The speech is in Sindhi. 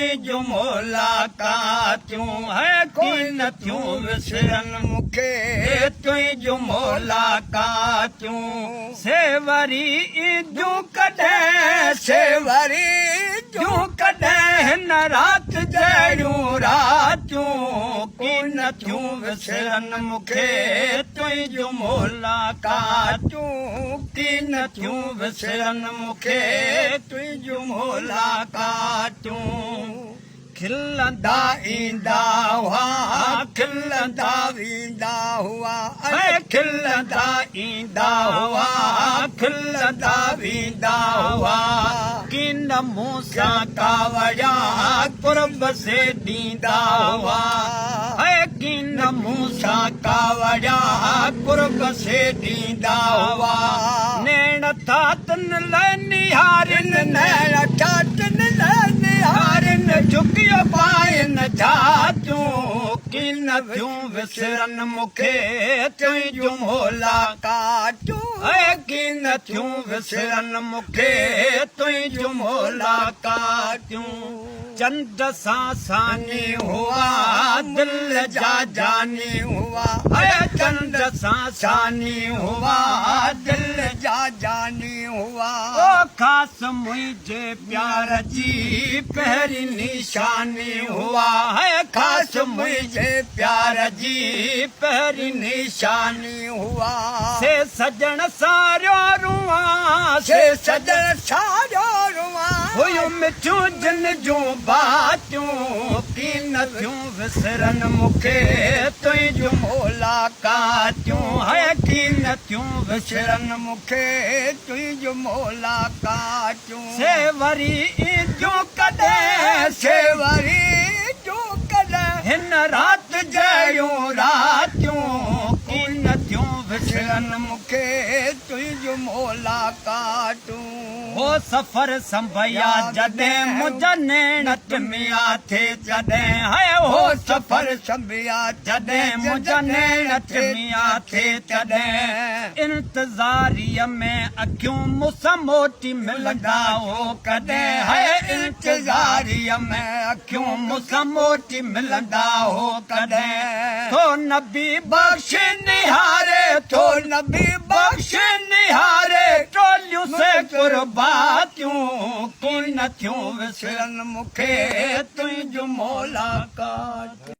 تنهنجون ملاقاتيون هي ڪين ٿيون وسرن مون کي تنهنجون ملاقاتيون سي وري اينديون ڪڏهن سي وري اينديون ڪڏهن هن رات جهڙيون راتيون ڪين ٿيون وسرن مون کي تنهنجون ملاقاتيون ڪين ٿيون وسرن مون کي تنهنجون ملاقاتيون. کلندا ايندا هئا، کلندا ويندا هئا، اڙي کلندا ايندا هئا، کلندا ويندا هئا. ڪين مون سان ڪاوڙيا، قرب سي ڏيندا هئا. اي ڪين مون سان ڪاوڙيا، قرب سي ڏيندا هئا. نيڻ ٿا تن لئه نهارين، نيڻ ٿا تن لئه نهارين، جهڪيو پائن جھاتيون، ڪين ٿيون وسرن مون کي تنهنجون ملاقاتيون، اي ڪين ٿيون وسرن مون کي تنهنجون ملاقاتيون. چنڊ سان ثاني هئا، دل جا جاني هئا، اي چنڊ سان ثاني هئا، دل جا جاني هئا. او خاص منهنجي پيار جي پهرين نشاني هئا، اي خاص منهنجي پيار جي پهرين نشاني هئا. سي سڄڻ ساريو روئان، سي سڄڻ ساريو روئان. هيون مٺيون جن جون باتيون، ڪين ٿيون وسرن مون کي تنهنجون ملاقاتيون، هاء ڪين ٿيون وسرن مون کي تنهنجون ملاقاتيون. سي وري اينديون ڪڏهن، سي وري اينديون ڪڏهن، هن رات جهڙيون راتيون، ڪين ٿيون وسرن مون کي تنهنجون ملاقاتيون. هو سفر سنڀيا جڏهن منهنجا نيڻ ٽميا ٿي تڏهن هاء هو سفر سنڀيا جڏهن منهنجا نيڻ ٽميا ٿي تڏهن انتظاريء ۾ اکيون مون سان موٽي ملندا هو ڪڏهن هاء انتظاريء ۾ اکيون مون سان موٽي ملندا هو ڪڏهن ٿو نبي بخش نهاري ٿو نبي بخش نهاري ٽوليون سي قرباتيون ڪين ٿيون وسرن مون کي تنهنجون ملاقاتيون.